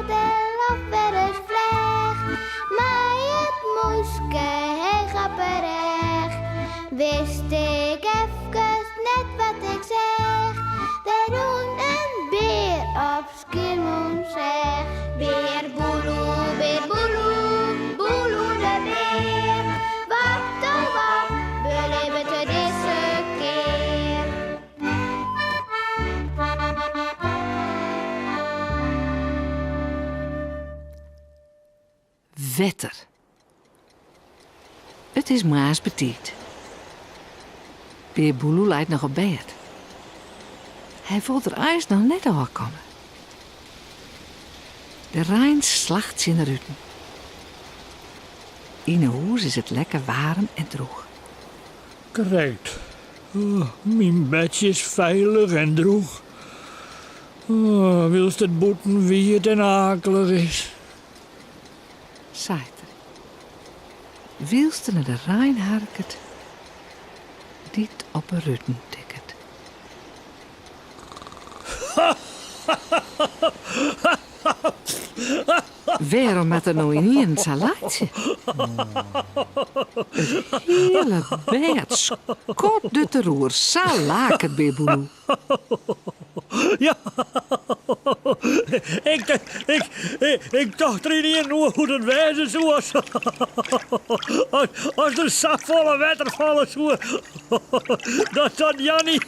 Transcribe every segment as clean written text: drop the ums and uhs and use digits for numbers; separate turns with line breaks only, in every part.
del of wer ris fleach, mei it mûske heech op 'e rêch. Wist ik efkes net wat ik seach, der rûn in bear op Skiermûntseach. Bear Boeloe, bear Boeloe, Boeloe de bear, wat oh wat belibbet er dizze kear?
Wetter. It is moarns betiid. Bear Boeloe leit noch op bêd. Hy wol der eins noch net ôfkomme. De rein slacht tsjin de ruten. Yn 'e hûs is it lekker waarm en drûch.
Krekt. Myn bedsje is feilich en drûch. Wylst it bûten wiet en aaklich is.
Seit er, wylst er nei de rein harket dy't op 'e ruten tikket. Wêrom moat er no ynienen sa laitsje? It hiele bêd skoddet deroer, sa laket Bear Boeloe.
Ja, ik, ik, ik tocht der ynienen oer hoe't it wêze soe as, as der safolle wetter falle soe dat dat Janny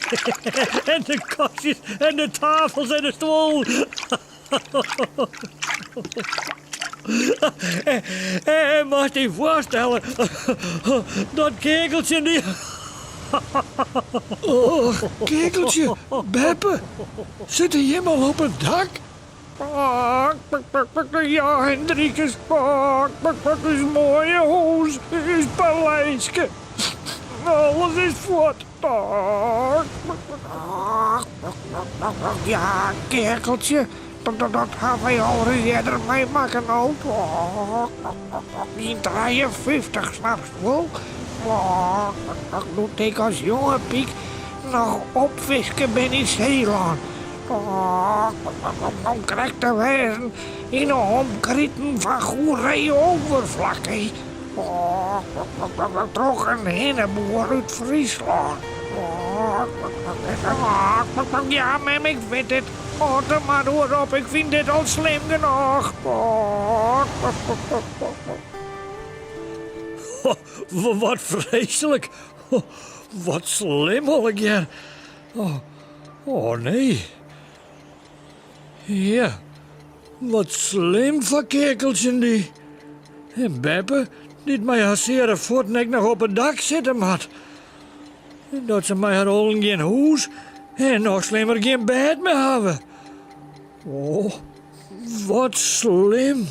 en de kastjes en de tafels en de stuollen En moatst dy foarstelle dat keakeltsje dy.
Och, keakeltsje, beppe, sitte jim al op it dak?
Ja, Hendrikus, ús moaie hûs, ús paleiske, alles is fuort.
Ja, keakeltsje, dat ha wy al ris earder meimakke no. Yn 53, snapst wol? Doe't ik as jonge pyk noch opfiske bin yn Seelân. Om krekt te wêzen yn 'e omkriten fan Goeree-Overflakkee. Troch in hinneboer út Fryslân.
Ja, mem, ik wit it. Hâld der mar oer op, ik fyn dit al slim genôch. Wat freeslik. Wat slim allegear. Oh nee. Ja, wat slim foar keakeltsje-en-dy. En beppe, dy't mei har seare fuotten ek noch op it dak sitte moat. En dat se mei har allen gjin hûs en noch slimmer gjin bêd mear hawwe. Oh, wat slim.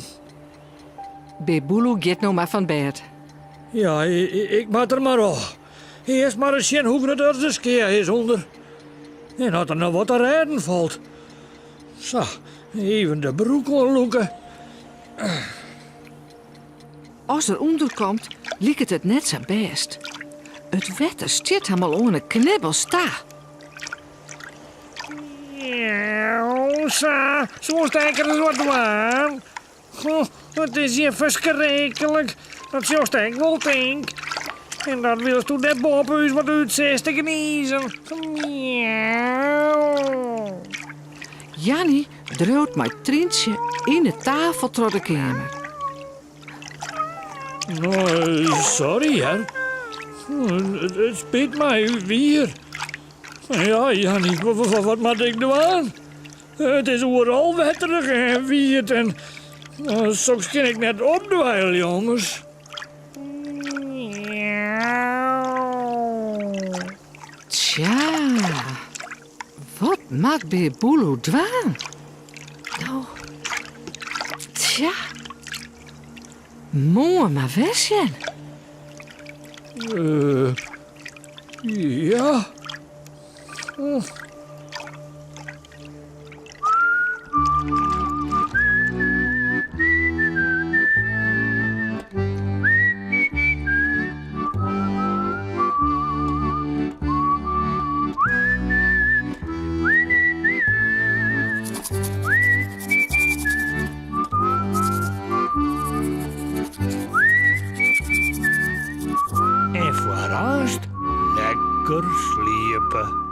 Bear Boeloe giet no mar fan bêd.
Ja, ik moat der mar ôf. Earst mar ris sjen hoe grut as de skea is ûnder. En oft der noch wat te rêden falt. Sa, even de broek oanlûke.
As er ûnder komt, liket it net sa bêst. It wetter stiet him al oan 'e knibbels ta.
Miauw, sa, soest ek ris wat dwaan? Goh, it is hjir ferskriklik. Dat sjochst ek wol, tink. En dat wylsto dêr boppe ús wat út sitst te gnizen. Miauw.
Janny driuwt mei Tryntsje yn 'e tafel troch de keamer.
No, sorry hear. It spyt my, wier. Ja, Janny, wat moat ik dwaan? It is oeral wetterich en wiet en soks kin ik net opdweilje, ommers.
Tsja, wat moat Bear Boeloe dwaan? No, tsja, moarn mar wer sjen.
Ja. der aanst lekker sliepe.